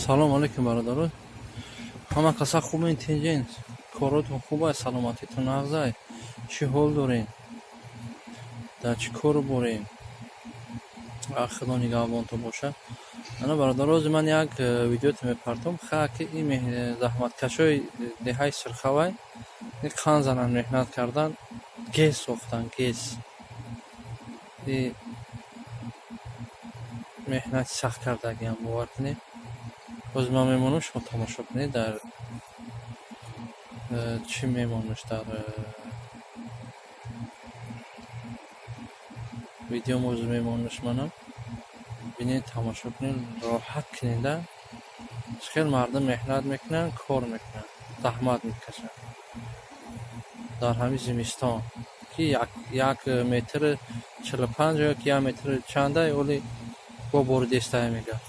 Салом алейкум, бародаро. Ҳама каса хубен, тинҷен? Коротон хубай, саломатитон нағзай? Чӣ ҳол дорен? Дар чӣ кору борен? Худо нигаҳбонтон бошад. Ана, бародаро, ҳозир ман як видеото мепартом. Ха, ки ин заҳматкашои деҳаи Сирхавай қан занан, меҳнат кардан, ГЭС сохтан, ГЭС. И меҳнати сахт кардагиам, бовар кунед. Ҳозир ман мемонам, шумо тамошо кунед, дар чӣ мемонаш, дар видеом ҳозир мемонаш манам. Бинед, тамошо кунед, роҳат кунед. Чӣ хел мардум меҳнат мекунанд, кор мекунанд, заҳмат мекашанд дар ҳамин зимистон, ки як метри 45 ё ки як метри чандай оли бо боридестая мегӯяд.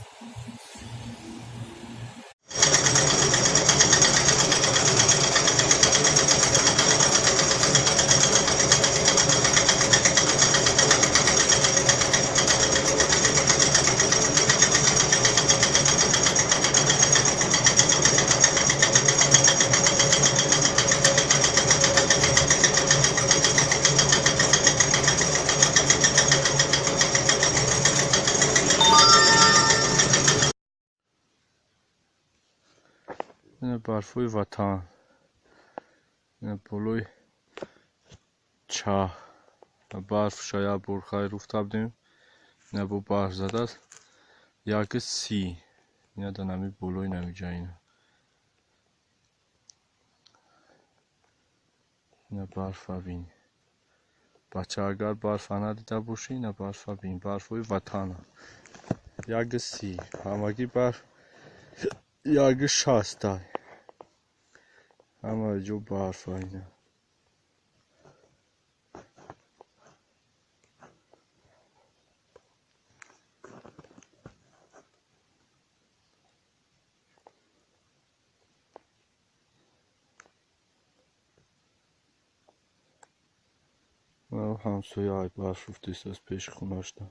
Барфҳои ватан болои чаҳ барф. Як бор хайр руфта будем, ина бо барф задааст. 1:30 ина дар нами болои намиҷа, ина барфа бин, бача. Агар барфа надида бошӣ, ина барфа бин, барфҳои ватана. 1:30 ҳамагӣ барф 1:60-ай, ҳама ҷо барфа ина. Ҳамсоя барф руфтааст пеши хонашда.